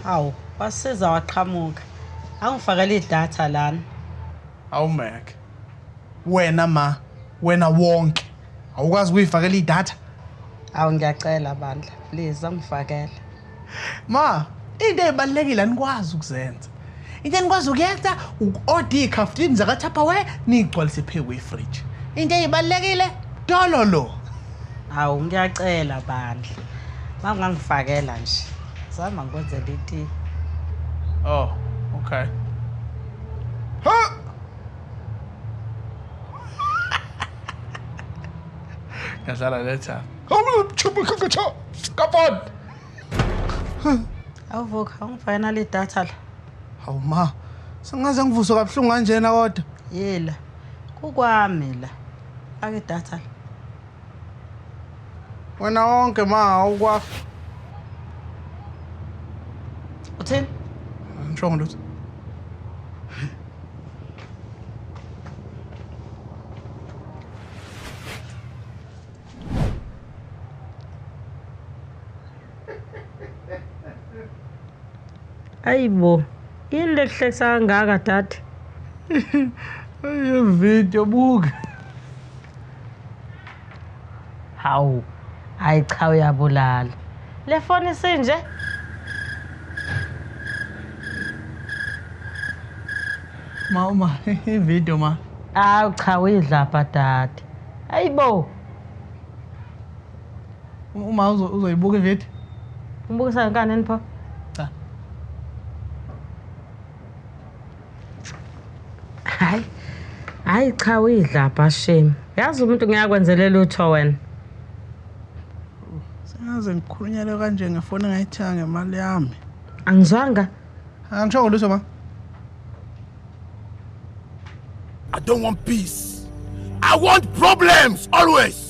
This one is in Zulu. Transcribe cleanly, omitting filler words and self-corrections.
Hawu, wasiza waqhamuka. Angifakele idatha lana. Awu Mac. Wena ma, wena wonke. Awukwazi ukuyifakela idatha? Awu ngiyacela bandla, please angifakele. Ma, into ezibalekile anikwazi ukuzenza. Into enikwazi ukuyenza uku-order iy'khaftini zaka-Tupperware niyigcwalise phezu kwefriji. Into ezibalekile dololo. Hawu ngiyacela bandla. Mawungangifakela nje. Zama ngikwenzele itiye. Oh, okay. Ha! Ngiyadlala letha. Come on. Awuvuka, awungifake nale datha la. Hawu ma, sengaze ngivuswe kabuhlungu kanjena kodwa. Yela. Kukwami la. Faka idatha la. Wena wonke ma awukwakho. Uthini? Angishongo lutho. Ayibo. Yini lekuhlekisa kangaka dade? Ayi video buka. Hawu. Hayi cha uyabulala. Le phone isinje? Ma uma i-video ma. Awu cha uyidlapha dade. Ayibo. Uma uzoyibuka i-video? Umbukisa ngenkani pho? Cha. Hayi. Hayi cha uyidlapha shame. Yazi umuntu ngiyakwenzelela lutho wena. Sengaze ngikhulunyelwe kanje ngefoni engayithenga ngemali yami. Angizwanga. Angishongo lutho ma. I don't want peace. I want problems always.